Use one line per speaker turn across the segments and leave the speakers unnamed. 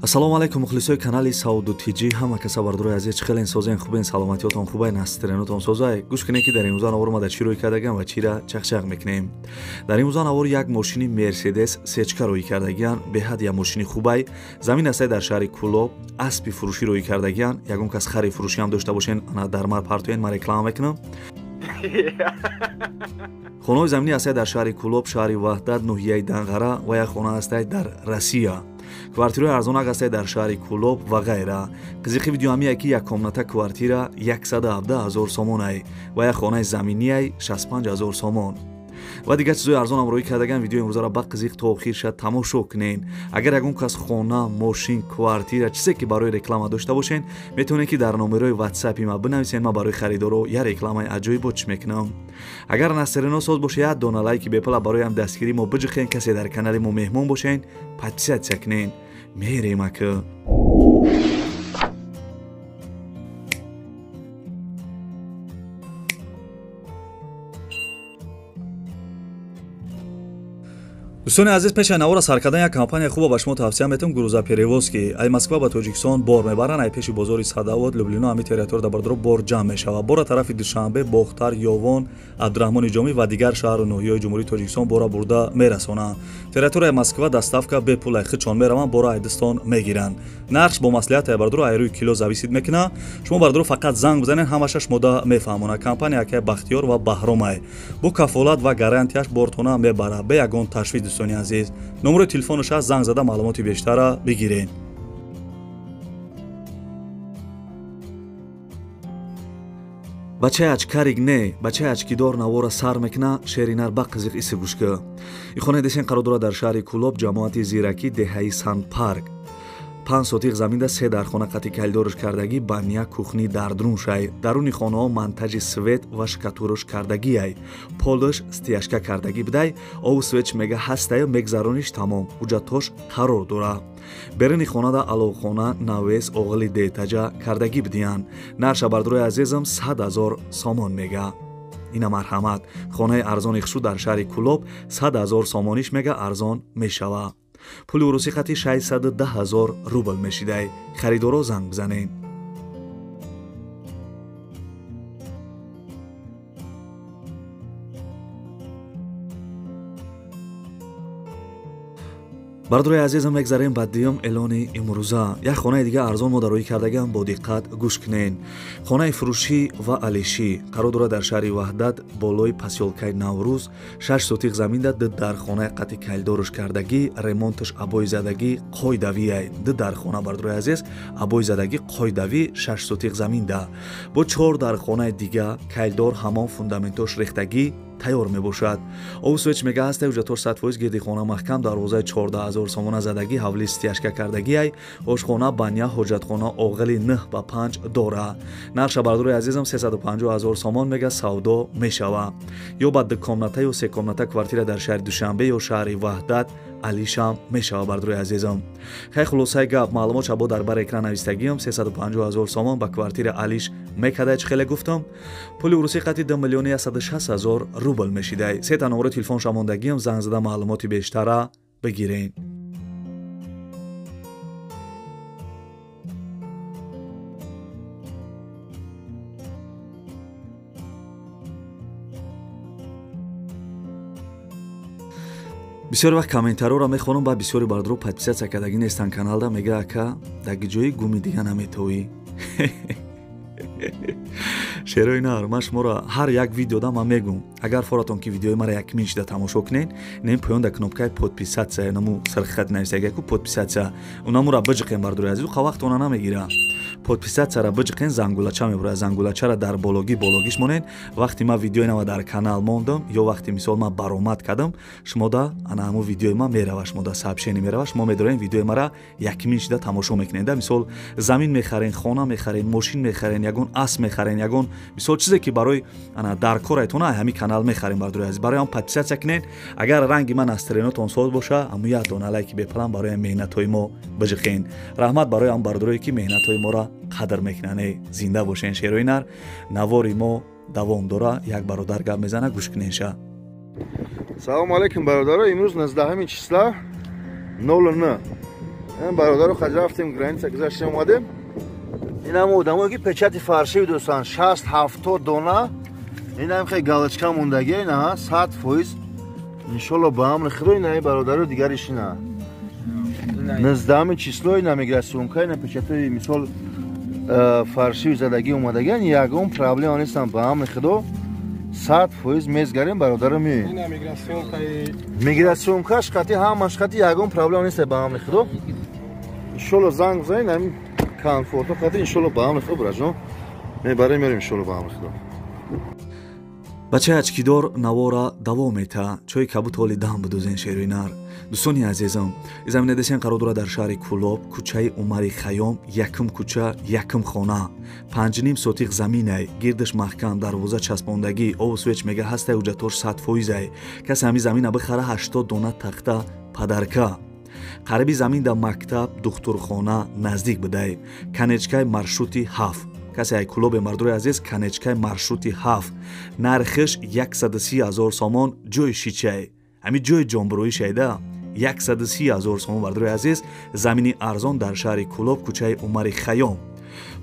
Ассалому алайкум, мухлисои канали Сауду ТЖ. Ҳама каса бардорои азиз, чӣ хелен созен, хубен, саломатиётон хубай, настиренотон созай. Гӯш кунед, ки дар имрӯза навор омада чӣ рӯй кардагиам ва чира чақчақ мекунем. Дар имрӯза навор як мошини Мерседес сечка рӯй кардагиан, беҳад як мошини хубай. Замин астай дар шаҳри Кӯлоб, аспи фурӯшӣ рӯй кардагиан. Ягон кас хари фурӯшӣ ҳам дошта бошен, ана дар мар партоен, ман реклама мекунам. Хонаҳои заминӣ астай дар шаҳри Кӯлоб, шаҳри Ваҳдат, ноҳияи Данғара ва як хона астай дар Россия. Квартираҳои арзонак астай дар шаҳри Кӯлоб ва ғайра. Қизиқи видео ҳамие, ки як комната квартира 117 000 сомонай ва як хонаи заминиай 65 000 сомон. Ва дигар чизои арзонам рӯй кардаган. Видеои имрӯзаро ба қизиқ то охир шад тамошо кунен. Агар ягон кас хона, мошин, квартира, чизе ки барои реклама дошта бошен, метавонед, ки дар номерои ватсапи ма бинависен. Ман барои харидоро як рекламаи аҷоибот чӣ мекунам. Агар настерино соз боша, як дона лайки бепала барои дастгирии мо биҷиқен. Касе дар канали мо меҳмон бошен, подписаться кунен. Мерем ака. Дӯстони азиз, пеш аз навора сар кардан як компания хуба ба шумо тавсия метавам, грузоперевозки. Ай Москва ба Тоҷикистон бор мебаранд, ай пеши бозори Садовод, Люблино, ҳами территория дар бардоро бор ҷамъ мешавад. Бора тарафи Душанбе, Бохтар, Ёвон, Абдураҳмони Ҷомӣ ва дигар шаҳру ноҳияҳои Ҷумҳурии Тоҷикистон бора бурда мерасонанд. Территорияи Москва доставка бепул, ай худшон мераванд, бора айдистон мегиранд. Нархш бо маслиҳат ай бардоро ай рӯи кило зависит мекунад. Шумо бардоро фақат занг бизанед, ҳамаша шумода мефаҳмонад. Компания акай Бахтиёр ва Баҳромай. Бо кафолат ва гарантияш бортона мебарад. Бе ягон ташвиш, дӯстони азиз. Номерои телефонаш аст, занг зада маълумоти бештара бигиред. Бачаи ачкарик не, бачаи ачкидор навора сар мекуна, шери нар ба қизиқ иси гӯшка. И хонаи десен қарор дорад дар шаҳри Кӯлоб, ҷамоати Зиракӣ, деҳаи Санпарк. 5 сотиқ заминда се дархона қати калидорш кардагӣ, баня, кухни дардруншай. Даруни хонаҳо монтажи свет ва шкатурош кардагиай. Полш стяжка кардагӣ бидай, ову светш мега ҳастаю мегзарониш тамом. Ҳуҷҷатҳош қарор дора. Беруни хонада аловхона, навес, оғили детаҷа кардагӣ бидиянд. Нарша бардорои азизам 100 000 сомон мега. Ина марҳамат. Хонаи арзони хушу дар шаҳри Кӯлоб 100 000 сомониш мега арзон мешава. Пули урусӣ қати 610 000 рубл мешидай. Харидоро занг бизанед. Бардорои азизам, мегзарем ба дуюм эълони имрӯза. Як хонаи дига арзон мо дар рӯй кардагиам, бо диққат гӯш кунед. Хонаи фурӯшӣ ва алишӣ қарор дорад дар шаҳри Ваҳдат, болои посёлкаи Наврӯз, 6 сотиқ заминда, ду дархонаи қати калидорш кардагӣ, ремонташ обои задагӣ, қоидавиай. Ду дархона, бардорои азиз, обои задагӣ, қоидавӣ, 6 сотиқ заминда. Бо 4 дархонаи дига, калидор ҳамон, фундаментош рехтагӣ тайёр мебошад. Ову свеч мега ҳастай, ҳуҷҷатҳош 100%, гирди хона маҳкам, дарвозаи 14 000 сомона задагӣ, ҳавли стяжка кардагиай, ошхона, баня, ҳоҷатхона, оғили 9 ба 5 дора. Нарша бардорои азизам 350 000 сомон мега, савдо мешава. Ё ба ду комната ё се комната квартира дар шаҳри Душанбе ё шаҳри Ваҳдат алишам мешава, бардорои азизам. Хай, хулосаи гап, маълумот шабо дар бар экран навистагиам. 350 000 сомон ба квартира алиш мекадай, чӣ хеле гуфтам. Пули урусӣ қати 2 160 000 рубл мешидай. Сета номерои телефон шамондагиам, занг зада маълумоти бештара бигиред. Бисёр вақт комментариёро мехонам, ба бисёри бардоро подписаться кардагӣ нестан каналда, мега ака даги ҷои гуми дига наметовӣ. Шерои нар, ман шуморо ҳар як видеода ман мегӯм, агар форатон ки видеои мара якмин шида тамошо кунед, нем поён да кнопкаи подписаться, наму сархат нависагику подписаться, унамура биҷиқен, бардори азиз, қа вақт она намегира. Подписаться-ра биҷиқен, зангулача мебурад, зангулачара дар бологӣ бологиш монед. Вақти ман видеои нава дар канал мондам ё вақти мисол ман баромад кардам, шумода ана ҳамун видеои ман мерава, шумода сообщение мерава, шумо медорен видеои мара якмин шида тамошо мекунед. Да мисол замин мехарен, хона мехарен, мошин мехарен, ягон асп мехарен, ягон мисол чизе ки барои ана дар корайтона ҳамин канал мехарем, бардори азиз. Барои ҳам подписаться кунед. Агар ранги ман астренотон соз боша, ҳамун як дона лайки бепалам барои меҳнатҳои мо биҷиқен. Раҳмат барои ҳам бардорое ки меҳнатҳои моро қадр мекунанд. Зинда бошен, шерои нар. Навори мо давом дора, як бародар гап мезана, гӯш куненша.
Салому алайкум, бародаро. Имрӯз 19 числа 09 Бародаро хаҷ рафтем, граница гузаштем, омадем. Инам одамое ки печати фаршиви дӯстан 60-70 дона. Инам хеле галочка мондагӣ, ина 100%. Иншолло ба амри Худо ина бародаро дигариш ина. 19 число ина миграционка, ина печатои мисол фаршиви задагӣ омадагиан, ягон проблема нестан ба амри Худо. 100% мезгарем бародаро меоем.
Ина миграционкаи
миграционкаш қати ҳамаш қати ягон проблема нест ба амри Худо. Иншолло занг бизанед ҳамин комфорто қати иншолло ба амри Худо бираҷон. Мебарем мерем иншолло ба амри Худо.
Бачаи ачкидор навора давом мета, чои кабут ҳоли дам бидузен шеруи нар. Дӯстони азизам, замина десен қарор дорад дар шаҳри Кӯлоб, кӯчаи Умари Хайём, якум кӯча, якум хона. 5.5 сотиқ заминай, гирдаш маҳкам, дарвоза часпондагӣ, обу свеч мега ҳастай, ҳуҷҷатош 100%. Касе ҳамин замина бихара 80 дона тахта падарка. Қариби замин дар мактаб, духтурхона наздик бидай. Конечкаи маршрути 7. Касе ай Кӯлобе мардури азиз, конечкаи маршрути 7. Нархиш 130 000 сомон, ҷои шичай. Ҳамин ҷои ҷонбуроӣ шайда. 130 000 сомон мардури азиз, замини арзон дар шаҳри Кӯлоб, кӯчаи Умари Хайём.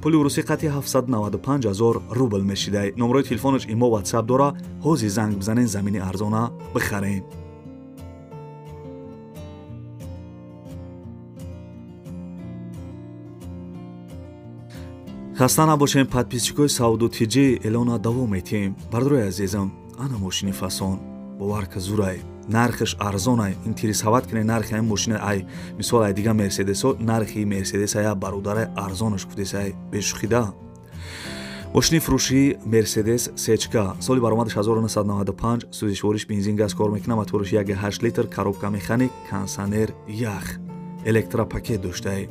Пули урусӣ қати 795 000 рубл мешидай. Номерои телефонаш имо WhatsApp дора, ҳозир занг бизанен, замини арзона бихарен. Хаста набошем, подписчикои Сауду ТЖ, эълона давом метиҳем. Бардорои азизам, ана мошини фасон, бовар ка зурай, нархиш арзонай. Интересовать кунед нархи ҳамин мошина, ай мисол ай дига мерседесо, нархи мерседес ая бародарай арзонаш гуфтесай, бешухида. Мошини фурӯшии Мерседес Сечка, соли баромадаш 1995, сӯзишвориш бензин газ кор мекунад, моториш 1.8 литр, коробка механик, кондиционер ях, электропакет доштаи.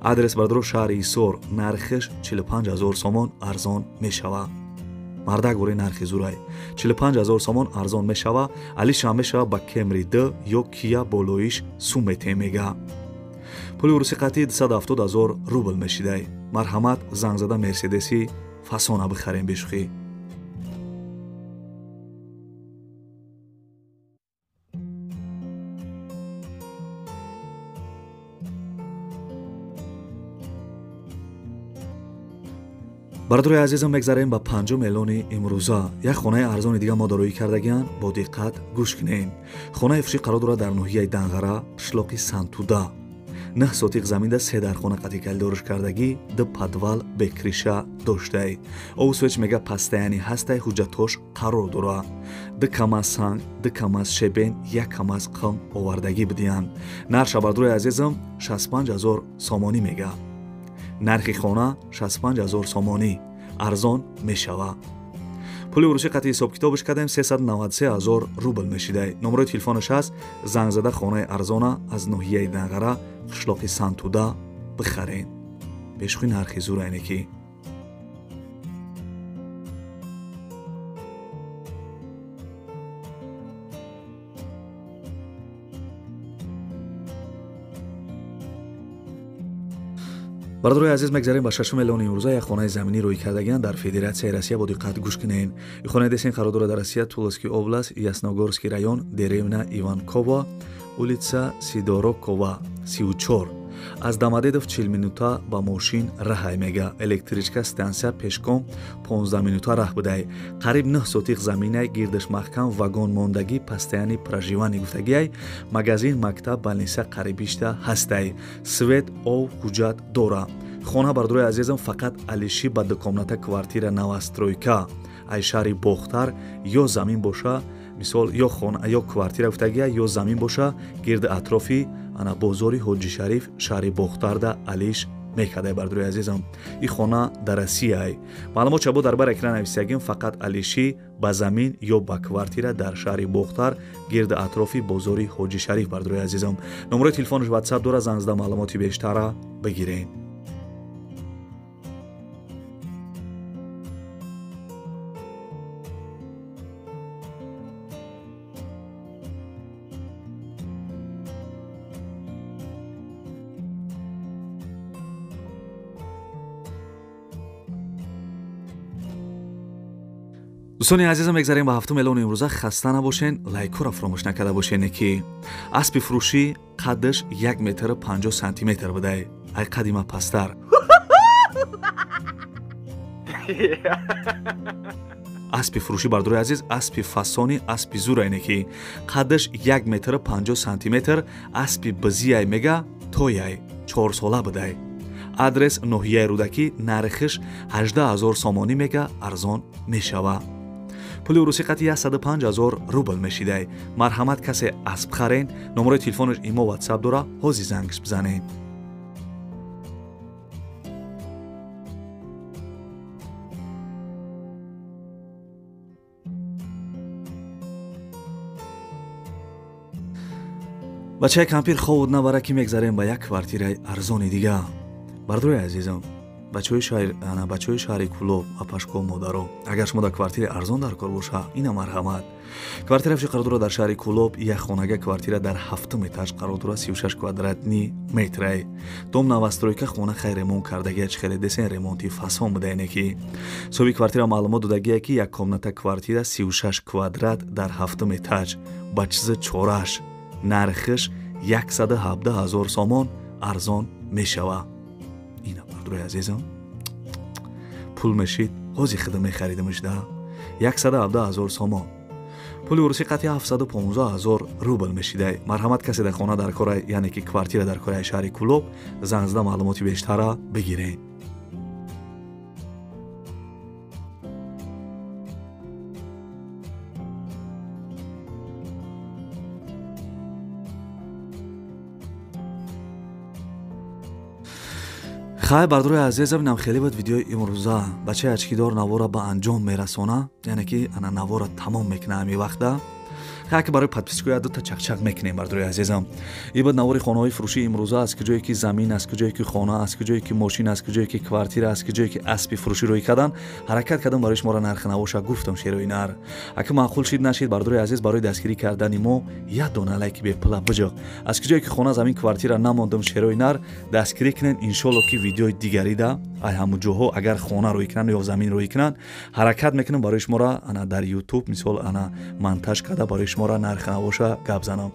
Адрес бардоро шаҳри Исор, нархиш 45 000 сомон арзон мешава. Мардак бори нархи зурай. 45 000 сомон арзон мешава, алишам мешава ба Кемри Д ё Кия болоиш сум метем мега. Пули урусӣ қати 270 000 рубл мешидай. Марҳамат занг зада Мерседеси фасона бихарем бешухӣ. Бародарои азизам, мегзарем ба панҷум эълони имрӯза. Як хонаи арзони дига мо дороӣ кардагиан, бо диққат гӯш кунем. Хонаи фурӯшӣ қарор дорад дар ноҳияи Данғара, қишлоқи Сантуда. 9 сотиқ заминда 3 дархона қати калидорш кардагӣ, 2 подвал бекриша доштай. Обу свеч мега пастаяни ҳастай, ҳуҷҷатош қарор дора. 2 камаз санг, 2 камаз шебен, 1 камаз қим овардагӣ бидиҳанд. Нарша бародарои азизам 65 000 сомонӣ мега. Нархи хона 65 000 сомонӣ арзон мешава. Пули урусӣ қати ҳисобкитобаш кардем 393 000 рубл мешидай. Номерои телефонаш ҳаст, занг зада хонаи арзона аз ноҳияи Данғара, қишлоқи Сантуда бихарен. Бешухи нархи зурайне ки. Бародарои азиз, мегзарем ба шашум эълони имрӯза. Як хонаи заминӣ рӯй кардагиан дар Федератсияи Россия, бо диққат гӯш кунед. Ин хонаи десен қарор дорад дар Россия, Туловский область, Ясногорский район, деревня Иванкова, улица Сидорокова, 34. Аз Домодедов 40 минута ба мошин раҳай мега. Электричка стансия пешком 15 минута раҳ будай. Қариб 9 сотиқ заминай, гирдаш маҳкам, вагон мондагӣ, постоянный проживание гуфтагиай, магазин, мактаб, больница қарибишта ҳастай. Свет, ов, ҳуҷҷат дора. Хона бардорои азизам фақат алиши ба дукомната квартира новостройка. Ай шаҳри Бохтар ё замин боша, мисол ё хона ё квартира гуфтагия, ё замин боша, гирди атрофи ана бозори Ҳоҷи Шариф шаҳри Бохтарда алиш мекардай бардорои азизам. Ин хона дар Россияй. Маълумот чабо дар бар экран нависагим, фақат алиши ба замин ё ба квартира дар шаҳри Бохтар гирди атрофи бозори Ҳоҷи Шариф бардорои азизам. Номерои телефонаш WhatsApp дора, занг зада маълумоти бештара бигирен. Дӯстони азизам, мегзарем ба ҳафтум эълони имрӯза. Хаста набошен, лайкҳоро фаромӯш накарда бошен, ки аспи фурӯшӣ қаддаш 1 метр 50 сантиметр будай, ай қадима пасттар. Аспи фурӯшӣ, бардорои азиз, аспи фасони, аспи зурайне ки қаддаш 1 метр 50 сантиметр, аспи бизияй мега, тояй, 4 сола будай. Адрес ноҳияи Рӯдакӣ, нархиш 18 000 сомонӣ мега, арзон мешава. Пули урусӣ қати 105 000 рубл мешидай. Марҳамат, касе асп харен, номерои телефонаш имо, ватсап дора, ҳозир зангш бизанед. Бачаи кампир ховуд набара, ки мегзарем ба як квартираи арзони дига. Бардорои азизам, бачаҳои шаҳри Кӯлоб, апашко, модаро, агар шумо дар квартираи арзон дар кор боша, ина марҳамат. Квартира фурӯшӣ қарор дорад дар шаҳри Кӯлоб, як хонага квартира дар ҳафтум этаж қарор дорад, 36 квадратный метрай. Дом новостройка, хона хай ремонт кардагия, чи хеле десен ремонти фасон будаене ки соҳиби квартира маълумот додагия, ки як комната квартира 36 квадрат дар ҳафтум этаж ба чизи чораш, нархиш 117 000 сомон, арзон мешава. Ина, бардорои азизам, пул мешид, ҳозир хида мехаридимш да. 117 000 сомон, пули урусӣ қати 715 000 рубл мешидай. Марҳамат, касе дар хона дар кора, яъне ки квартира дар кораи шаҳри Кӯлоб, занг зада маълумоти бештара бигиред. Хай, бардорои азизам, инам хеле буд видеои имрӯза. Бачаи очкидор навора ба анҷом мерасона, яъне ки ана навора тамом мекуна ҳамин вақта. Хай, ки барои подписчикоя дута чақчақ мекунем. Бардорои азизам, ин буд навори хонаҳои фурӯшии имрӯза, аз куҷое ки замин, аз куҷое ки хона, аз куҷое ки мошин, аз куҷое ки квартира, аз куҷое ки аспи фурӯшӣ рӯй кардан. Ҳаракат кардам, барои шуморо нархи навоша гуфтам, шерои нар. Ака маъқул шид, нашид, бардорои азиз, барои дастгирӣ кардани мо як дона лайки бепула биҷоқ. Аз куҷое ки хона, замин, квартира намондам, шерои нар, дастгирӣ кунед. Иншолло, ки видеои дигарида ай ҳамун ҷоҳо агар хона рӯй кунанд ё замин рӯй кунанд, ҳаракат мекунам барои шуморо ана дар ютуб мисол ана монтаж карда барои шуморо нархи навоша гап занам.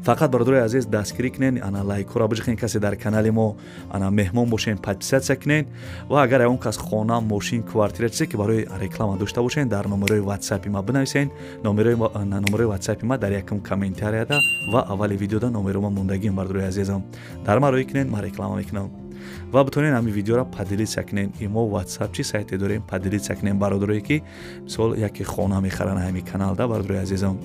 Фақат, бародарои азиз, дастгирӣ кунед, ана лайкҳоро биҷиқен, касе дар канали мо ана меҳмон бошен, подписаться кунед. Ва агар ягон кас хона, мошин, квартира, чизе ки барои реклама дошта бошен, дар номерои ватсапи ма бинависен. Номерои ватсапи ма дар якум комментарияда ва аввали видеода номерома мондагиам. Бародарои азизам, дар ма рӯй кунед, ман реклама мекунам. Ва битонед ҳамин видеоро поделиться кунед. Имо, ватсап чи сайте дорем, поделиться кунед, бародарое ки мисол яке хона мехаранд ҳамин каналда. Бародарои азизам,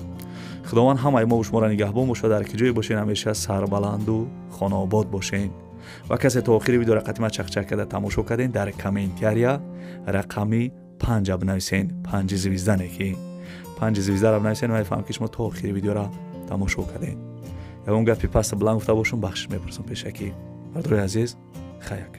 худованд ҳамаи мо шуморо нигаҳбон бошад. Дар ки ҷое бошед, ҳамеша сарбаланду хонаобод бошед. Ва касе то охири видеоро қатима чақчақ карда тамошо кардем, дар комментария рақами панҷа бинависен, панҷи звезда, не ки панҷи звездара бинависен, ва мефаҳмам, ки шумо то охири видеоро тамошо кардем. Ягон гапи паста баланд гуфта бошам, бахшиш мепурсам пешакӣ. Бародарои азиз, хаяк.